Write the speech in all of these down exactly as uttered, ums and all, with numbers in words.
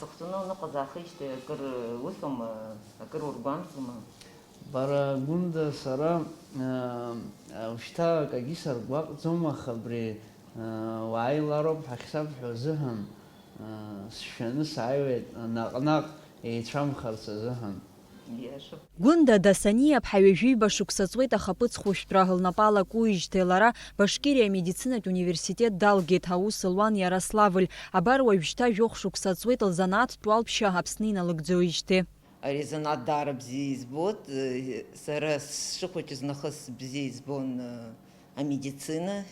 Сыхәҭаны уныҟәаз аахижьҭеи акыр усума, акыр ургәамҵуама? Бара, Гәында, сара, аа, ушьҭа акагьы саргәаҟӡом, аха абри, аа, уааилароуп ҳахьсабҳәо азыҳәан, аа, сшәаны сааиуеит, наҟ-наҟ еицәамхарц азыҳәан. Иашоуп. Гәында Дасаниаԥҳа ҩажәиба шықәса ҵуеит ахаԥыц хәышәтәра лнапы алакуижьҭеи лара Башкириа амедицинатә университет далгеит, аус луан Иарославль. Абар уажәшьҭа жәохә шықәса ҵуеит лзанааҭтә уалԥшьа Аԥсны иналыгӡоижьҭеи. Ари азанааҭ даара бзиа избоит. Сара сшыхәыҷыз нахыс бзиа избон амедицина,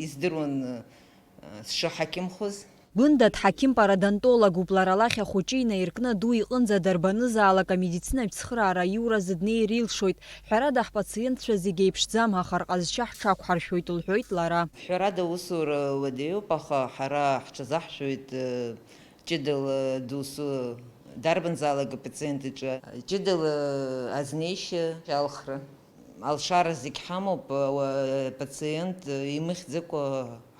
издыруан сшыҳақьымхоз. Гәында дҳақьым-пародонтологуп, лара лахь ахәыҷы инаиркны аду иҟынӡа дарбанызаалак амедицинатә цхыраара аиуразы днеир илшоит. Ҳәарада, ҳпациентцәа зегьы еиԥшӡам, аха рҟазшьа ҳҽақәҳаршәоит, лҳәоит лара. Ҳәарада, аусура уадаҩуп, аха ҳара ҳҽазаҳшәоит, э, ҷыдала досу дарбанзаалак апациент иҿы, ҷыдала азнеишьа алхра. Алшара зегь ҳамоуп, ауа-, апациент имыхьӡакәа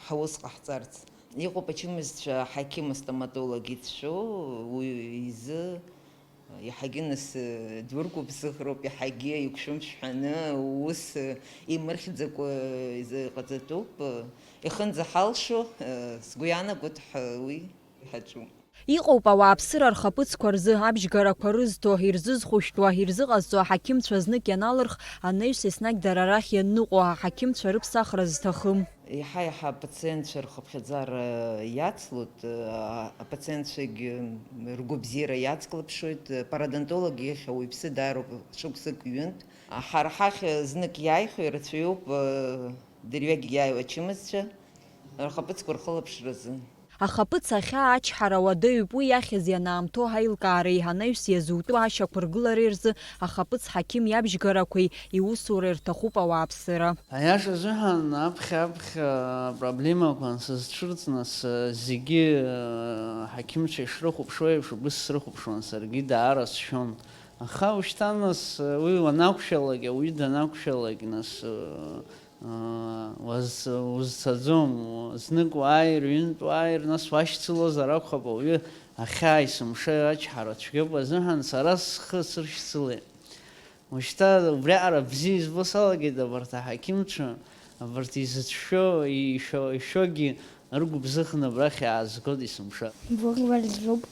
ҳаус ҟаҳҵарц. Иҟоуп ачымазцәа аҳақьым астоматолог ицәшәо, уи изы иаҳагьы нас, э, дургәыбзыӷроуп, иаҳагьы игәшәымшәҳәаны, ус, э, имырхьӡакәа, э, изы иҟаҵатәуп. Ихынӡаҳалшо, э, сгәы иаанагоит ҳәа уи ҳаҿуп. Иҟоуп ауааԥсыра рхаԥыцқәа рзы абжьгарақәа рызҭо, ирзызхәышәтәуа, ирзыҟазҵо аҳақьымцәа знык ианалырх, анаҩс еснагь дара рахь ианныҟәо, аҳақьымцәа рыԥсахра зҭахым. Еиҳа-еиҳа апациентцәа рхыԥхьаӡара иацлоит, а-, апациентцәагьы ргәабзиара иацклаԥшуеит. Пародонтолог иахь ауаҩԥсы даароуп шықәсык ҩынтә. Ҳара ҳахь знык иааихьоу ирацәаҩуп, дырҩегь иааиуа ачымазцәа рхаԥыцқәа рхылаԥшразы. Ахаԥыц ахьаа ачҳара уадаҩуп, уи иахьыз ианаамҭоу ҳаилкаареи анаҩс иазутәу ашьақәыргылареи рзы ахаԥыц ҳақьым иабжьгарақәеи иусуреи рҭахуп ауааԥсыра. Аиаша азыҳәан, аԥхьа-аԥхьа апроблемақәа ансызцәырҵ, нас, зегьы, ҳақьымцәа ишрыхәаԥшуа еиԥш, убыс срыхәаԥшуан, саргьы даара сшәон. Аха ушьҭа, нас, уи уанақәшәалак, ауаҩы данақәшәалак, нас, уаз-, узцаӡом, знык уааир, ҩынтә уааир, нас уашьцылозар акәхап, ауаҩы ахьаа есымша ачҳара цәгьоуп азыҳәан сара схы сыршьцылеит. Ушьҭа убриаҟара бзиа избо салагеит абарҭ аҳақьымцәа, абарҭ изыцәшәо, ишәо-, ишәогьы ргәыбзыӷны абрахь иаазгоит есымша. Быӷба лзуп.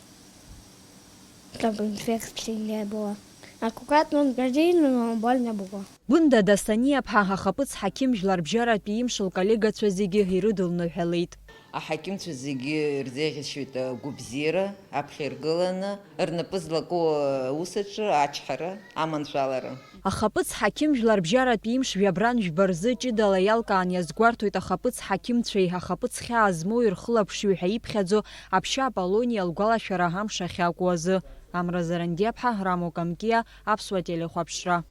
Как инфекция не было. Аккуратно он газейный, но больно было. Гәында Дасаниаԥҳа ахаԥыц ҳақьым жәларбжьаратәи имш лколлегацәа зегьы ирыдылныҳәалеит. Аҳақьымцәа зегьы ирзеиӷьасшьоит агәабзиара, аԥхьа иргыланы, рнапы злаку аус аҿы ачҳара, аманшәалара. Ахаԥыц ҳақьым жәларбжьаратәи имш жәабран жәба рзы ҷыдала иалкаан иазгәарҭоит ахаԥыц ҳақьымцәеи ахаԥыц хьаа змоуи рхылаԥшҩы ҳәа иԥхьаӡо Аԥшьа Аполлониа лгәалашәара амш ахьакәу азы. Амра Зарандиаԥҳа, Рамо Камкиа, Аԥсуа телехәаԥшра.